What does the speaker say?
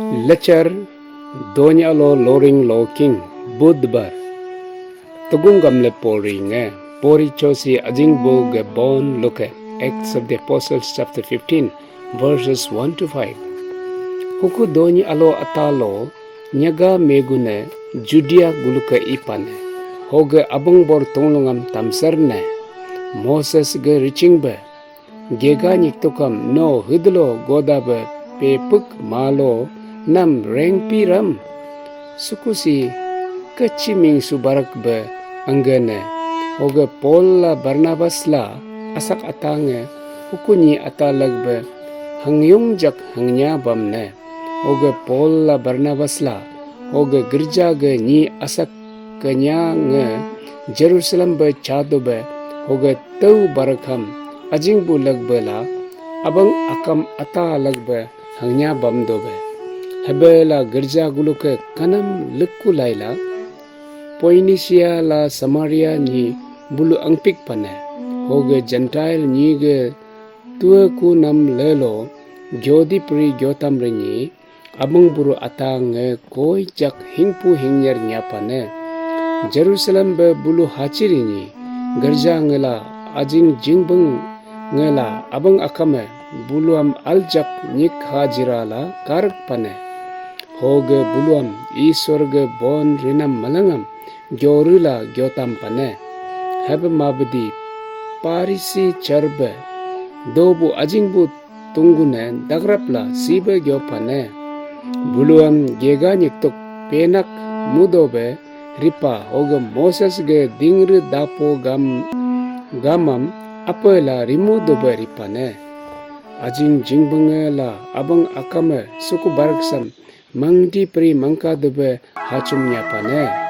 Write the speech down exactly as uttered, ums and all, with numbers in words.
Lechar, Doni alo loring loking, Budbar. Tugung gamle pori nge, pori chosi ajing bu ge bon luke, Acts of the Apostles chapter fifteen, verses one to five. Huku Doni alo atalo, nyaga megune, Judea guluke ipane, hoge abang bor tunglungam tamserne, Moses ge riching be, gega nyiktukam no hidlo goda be pepuk malo nam rengpi ram. Sukusi kachiming subarak be anggene, hoge Paul la Barnabas la asak atange hukunyi atalag be hangyung jak hangnya bamne, hoge Paul la Barnabas la, hoge gerja ge nyi asak kenya nge Jerusalem be chado be, hoge tau barakam ajing bu lag be la, abang akam ata lag be hangnya bam do be. Hebe la gerja guluke kanam lekku laila, Poinisia la Samaria nyi bulu angpik pane, hoge Gentile nyi ge tua ku nam lelo, gyodi pri gyotam rinyi, abang buru ata nge koi jak hingpu hingnyer nyapane. Jerusalem be bulu hachiri nyi, gerja ngela ajing jingbeng ngela abang akame buluam aljak nyik hajira la karak pane. Hoge buluam Isor ge bon rinam malangam gyoru la gyotam pane. Hebe mabdi Parisi charbe dobu ajing bu tunggune dagrap la sibe gyopane. Buluam gega nyiktuk penak mudobe ripa hoge Moses ge dingre dapo gam gamam ape la rimu dobe ripane. Ajing jingbenge la abang akame suku baraksam mangdi pri mangka dobe hachum nyapane.